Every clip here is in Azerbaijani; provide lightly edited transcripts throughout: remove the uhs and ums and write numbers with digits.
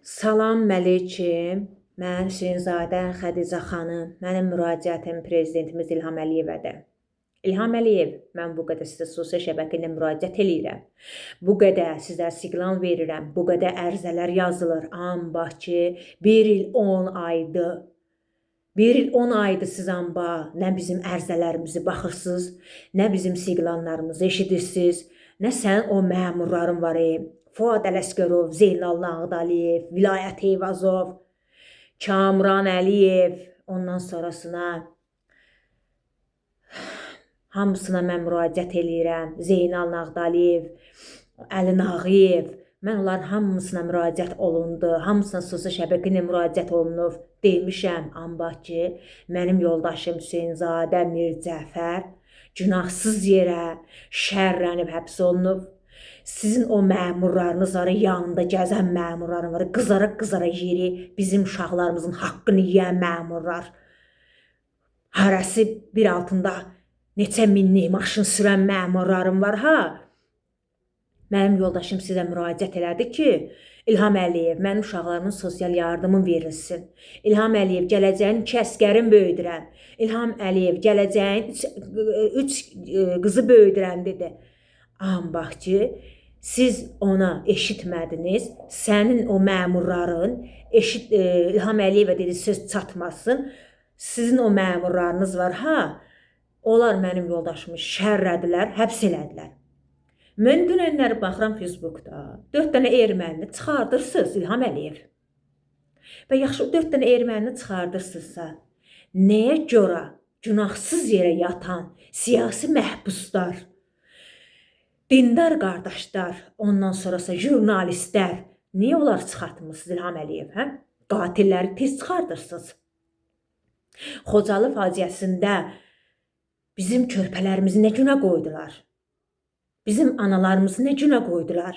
Salam əleyküm. Mən Hüseynzadə Xədicə xanım. Mənim müraciətim prezidentimiz İlham Əliyevədir. İlham Əliyev, mən bu qədər sizə sosial şəbəkə ilə müraciət eləyirəm. Bu qədər sizə siqnal verirəm. Bu qədər ərizələr yazılır. Amma ki, 1 il 10 aydır. 1 il 10 aydır siz amba nə bizim ərizələrimizi baxırsınız, nə bizim siqnallarımızı eşidirsiniz, nə sənin o məmurların var. Fuad Ələsgərov, Zeynal Nağdaliyev, Vilayət Eyvazov, Kamran Əliyev, ondan sonrasına hamısına mən müraciət eləyirəm. Zeynal Nağdaliyev, Əli Nağıyev, mən onların hamısına müraciət olundu. Hamısına sosial şəbəkə ilə müraciət olunub. Demişəm, amma ki, mənim yoldaşım Hüseynzadə Mircəfər günahsız yerə şərrənib həbs olunub. Sizin o məmurlarınız var, yanında gəzən məmurların var, qızara-qızara yeri bizim uşaqlarımızın haqqını yeyən məmurlar. Hərəsi bir altında neçə minlik maşın sürən məmurlarım var ha. Mənim yoldaşım sizə müraciət elədi ki, İlham Əliyev, mənim uşaqlarımın sosial yardımı verilsin. İlham Əliyev, gələcəyin 2 əsgərin böyüdürəm. İlham Əliyev, gələcəyin 3 qızı böyüdürəm dedi. Amma ki, siz ona eşitmədiniz, sənin o məmurların, İlham Əliyevə dedi söz çatmasın, sizin o məmurlarınız var ha, onlar mənim yoldaşımı şərrədilər, həbs elədilər. Mən dünənləri baxıram Facebookda, 4 dənə ermənini çıxardırsınız İlham Əliyev. Və yaxşı, 4 dənə ermənini çıxardırsınızsa, nəyə görə günahsız yerə yatan siyasi məhbuslar, dindar qardaşlar, ondan sonrası jurnalistlər, niyə onları çıxartmırsınız İlham Əliyev, hə? Qatilləri tez çıxardırsınız. Xocalı faciəsində bizim körpələrimizi nə günə qoydular? Bizim analarımızı nə günə qoydular?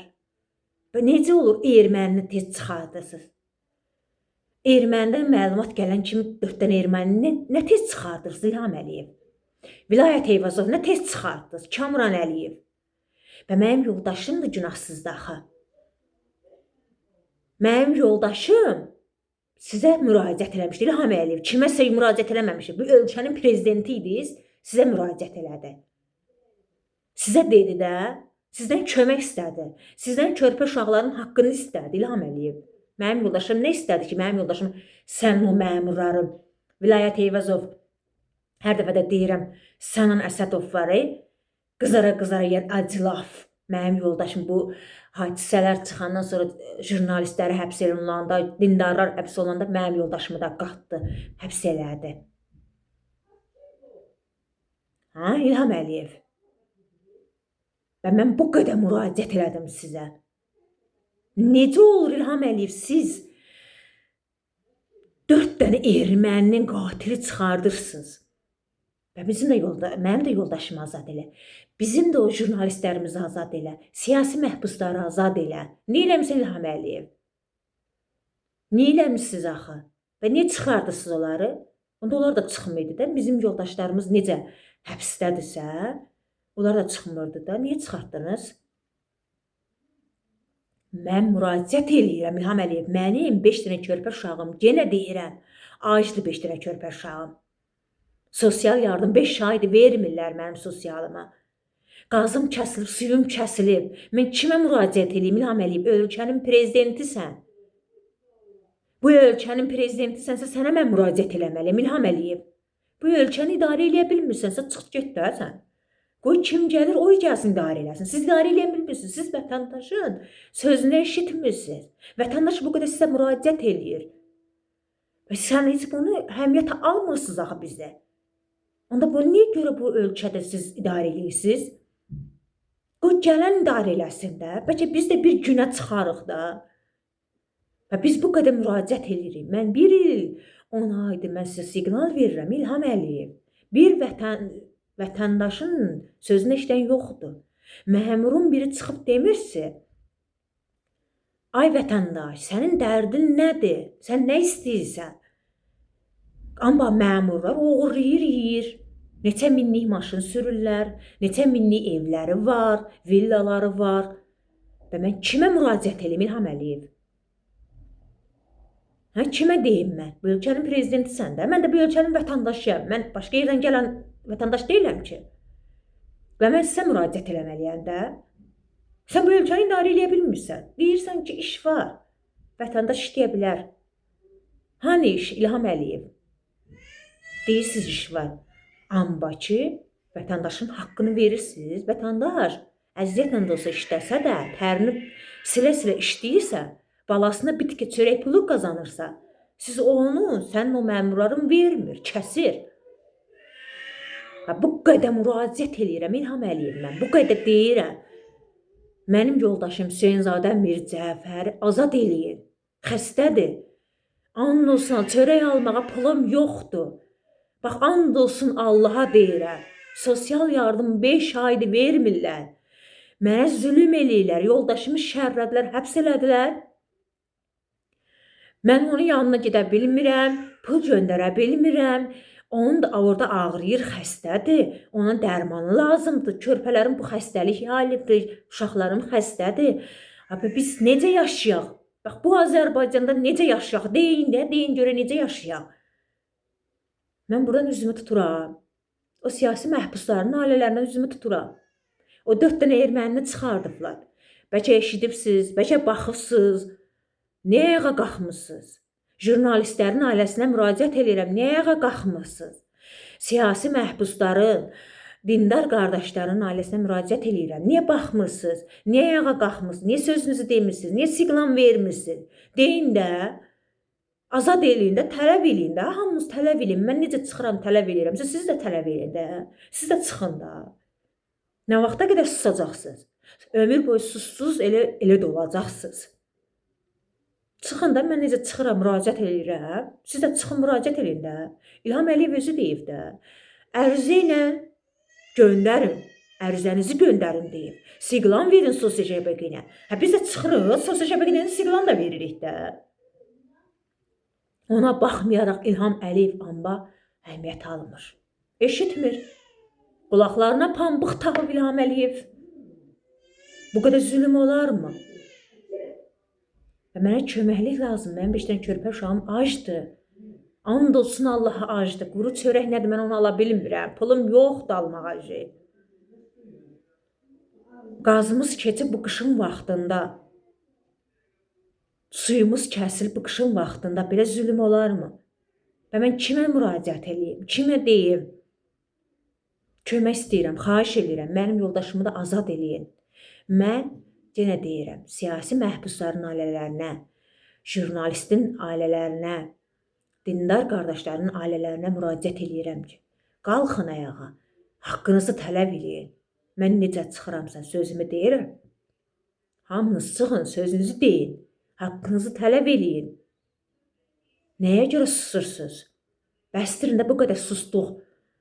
Və necə olur ermənini tez çıxardırsınız? Ermənidən məlumat gələn kimi 4 dənə ermənini nə tez çıxardırsınız İlham Əliyev? Vilayət Eyvazov nə tez çıxartdınız? Kamran Əliyev. Və mənim yoldaşım da günahsızdır axı. Mənim yoldaşım sizə müraciət eləmişdi. İlham Əliyev kiməsə müraciət eləməmişdi. Bu ölkənin prezidenti idiniz, sizə müraciət elədi. Sizə dedi də, sizdən kömək istədi. Sizdən körpə uşaqların haqqını istədi İlham Əliyev. Mənim yoldaşım nə istədi ki, mənim yoldaşım sənin o məmurların, Vilayət Eyvazov, hər dəfə də deyirəm, Sənan Əsədov var, qızara-qızara yeyən acilaf. Mənim yoldaşım bu hadisələr çıxandan sonra jurnalistləri həbs olunanda, dindarlar həbs olunanda mənim yoldaşımı da qatdı, həbs elədi. Ha, İlham Əliyev. Və mən bu qədər müraciət elədim sizə. Necə olur İlham Əliyev, siz 4 dənə erməninin qatili çıxardırsınız? Və bizim də mənim də yoldaşımı azad elə. Bizim də o jurnalistlərimizi azad elə. Siyasi məhbusları azad elə. Nə eləmişsiniz İlham Əliyev? Nə eləmişsiniz axı? Və niyə çıxardırsınız onları? Onda onlar da çıxmırdı da. Bizim yoldaşlarımız necə həbsdədirsə, onlar da çıxmırdı da. Niyə çıxartdınız? Mən müraciət eləyirəm İlham Əliyev. Mənim 5 dənə körpə uşağım, yenə deyirəm, aclı 5 dənə körpə uşağım. Sosial yardım 5 aydır vermirlər mənim sosialıma. Qazım kəsilib, suyum kəsilib. Mən kimə müraciət eləyim İlham Əliyev? Ölkənin prezidentisən. Bu ölkənin prezidentisənsə sənə mən müraciət eləməliyəm İlham Əliyev. Bu ölkəni idarə eləyə bilmirsənsə çıx get də sən. Qoy kim gəlir, o gəlsin idarə eləsin. Siz idarə eləyə bilmirsiniz. Siz vətəndaşın sözünü eşitmirsiniz. Vətəndaş bu qədər sizə müraciət eləyir. Və sən heç bunu əhəmiyyətə almırsınız axı bizdə. Onda bu niyə görə bu ölkədə siz idarə eləyirsiniz? Qoy gələn idarə eləsin də. Bəlkə biz də bir günə çıxarıq da. Və biz bu qədər müraciət eləyirik. Mən 1 il 10 aydır mən sizə siqnal verirəm İlham Əliyev. Bir vətəndaşın sözünü eşidən yoxdur. Məmurun biri çıxıb demirsə, ay vətəndaş, sənin dərdin nədir? Sən nə istəyirsən? Amma məmurlar oğurlayır, yeyir. Neçə minlik maşın sürürlər, neçə minlik evləri var, villaları var. Və mən kimə müraciət eləyim İlham Əliyev? Hə, kimə deyim mən? Bu ölkənin prezidentisən də. Mən də bu ölkənin vətəndaşıyam. Mən başqa yerdən gələn vətəndaş deyiləm ki. Və mən sizə müraciət eləməliyəm də. Sən bu ölkəni idarə eləyə bilmirsən. Deyirsən ki, iş var. Vətəndaş işləyə bilər. Hani iş? İlham Əliyev. Deyirsiniz iş var. Amma ki, vətəndaşın haqqını verirsiniz. Vətəndaş əziyyətlə də olsa işləsə də, tərini silə-silə işləyirsə, balasına bir tikə çörək pulu qazanırsa, siz onu, sənin o məmurların vermir, kəsir. Ha, bu qədər müraciət eləyirəm İlham Əliyev mən, bu qədər deyirəm. Mənim yoldaşım Hüseynzadə Mircəfəri azad eləyin. Xəstədir. And olsun, çörək almağa pulum yoxdur. Bax, and olsun Allaha deyirəm. Sosial yardım 5 aydır vermirlər. Mənə zülüm eləyirlər. Yoldaşımı şərrədilər, həbs elədilər. Mən onun yanına gedə bilmirəm, pul göndərə bilmirəm. Onun da orada ağrıyır, xəstədir. Ona dərmanı lazımdır. Körpələrim bu xəstəlik yayılıbdır, uşaqlarım xəstədir. Abi biz necə yaşayaq? Bax bu Azərbaycanda necə yaşayaq? Deyin də, deyin görə necə yaşayaq? Mən buradan üzümü tuturam. O siyasi məhbusların ailələrindən üzümü tuturam. O 4 dənə ermənini çıxardıblar. Bəlkə eşidibsiz, bəlkə baxıbsınız. Niyə ayağa qalxmısınız? Jurnalistlərin ailəsinə müraciət eləyirəm. Niyə ayağa qalxmırsınız? Siyasi məhbusların, dindar qardaşların ailəsinə müraciət eləyirəm. Niyə baxmırsınız? Niyə ayağa qalxmırsınız? Niyə sözünüzü demirsiniz? Niyə siqnal vermirsiniz? Deyin də, azad eləyin də, tələb eləyin də. Hamınız tələb eləyin. Mən necə çıxıram, tələb eləyirəm. Siz də tələb eləyin də. Siz də çıxın da. Nə vaxta qədər susacaqsınız? Ömür boyu sussuz elə də olacaqsınız. Çıxın da, mən necə çıxıram, müraciət eləyirəm. Siz də çıxın, müraciət eləyin də. İlham Əliyev özü deyib də. Ərizə ilə göndərin, ərizənizi göndərin deyib. Siqlan verin sosial şəbəkə ilə. Hə, biz də çıxırıq, sosial şəbəkə ilə siqlan da veririk də. Ona baxmayaraq İlham Əliyev amba əhəmiyyət almır. Eşitmir. Qulaqlarına pambıq taxıb İlham Əliyev. Bu qədər zülüm olarmı? Və mənə köməklik lazım. Mənim 5 dənə körpə uşağım acdır. And olsun Allaha acdır. Quru çörək nədir, mən onu ala bilmirəm. Pulum yoxdur almağa şey. Qazımız keçib bu qışın vaxtında. Suyumuz kəsilib bu qışın vaxtında. Belə zülüm olarmı? Və mən kimə müraciət eləyim? Kimə deyim? Kömək istəyirəm, xahiş eləyirəm. Mənim yoldaşımı da azad eləyin. Mən yenə deyirəm, siyasi məhbusların ailələrinə, jurnalistin ailələrinə, dindar qardaşlarının ailələrinə müraciət eləyirəm ki, qalxın ayağa, haqqınızı tələb eləyin. Mən necə çıxıramsa sözümü deyirəm. Hamınız çıxın, sözünüzü deyin, haqqınızı tələb eləyin. Nəyə görə susursunuz? Bəsdirin də bu qədər sustuq,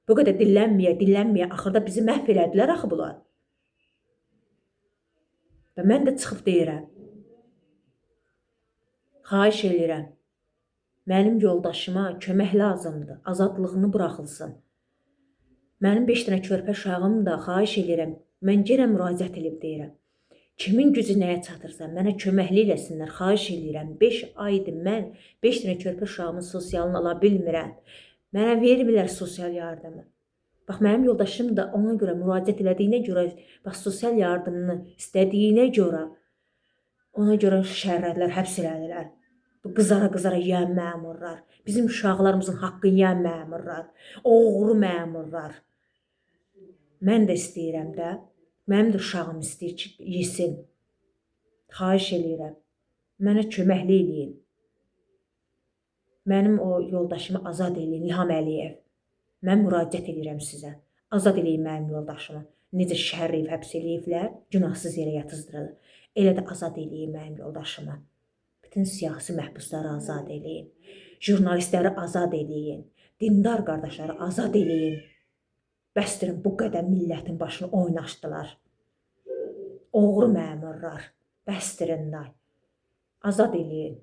bu qədər dillənməyə, axırda bizi məhv elədilər axı bunlar. Və mən də çıxıb deyirəm, xahiş eləyirəm, mənim yoldaşıma kömək lazımdır, azadlığını buraxılsın. Mənim 5 dənə körpə uşağım da xahiş eləyirəm, mən yenə müraciət edib deyirəm. Kimin gücü nəyə çatırsa, mənə köməklik eləsinlər, xahiş eləyirəm. 5 aydır mən 5 dənə körpə uşağımın sosialını ala bilmirəm. Mənə vermirlər sosial yardımı. Bax, mənim yoldaşım da ona görə müraciət elədiyinə görə, bax, sosial yardımını istədiyinə görə, ona görə şərrədlər, həbs elədilər. Bu qızara-qızara yiyən məmurlar, bizim uşaqlarımızın haqqını yiyən məmurlar, oğru məmurlar. Mən də istəyirəm də, mənim də uşağım istəyir ki, yesin. Xahiş eləyirəm, mənə köməklik eləyin. Mənim o yoldaşımı azad eləyin, İlham Əliyev. Mən müraciət edirəm sizə. Azad eləyin mənim yoldaşımı. Necə şərriyib, həbs eləyiblər, günahsız yerə yatızdırılır. Elə də azad eləyin mənim yoldaşımı. Bütün siyasi məhbusları azad eləyin. Jurnalistləri azad eləyin. Dindar qardaşları azad eləyin. Bəsdirin, bu qədər millətin başını oynaşdılar. Oğru məmurlar. Bəsdirin day. Azad eləyin.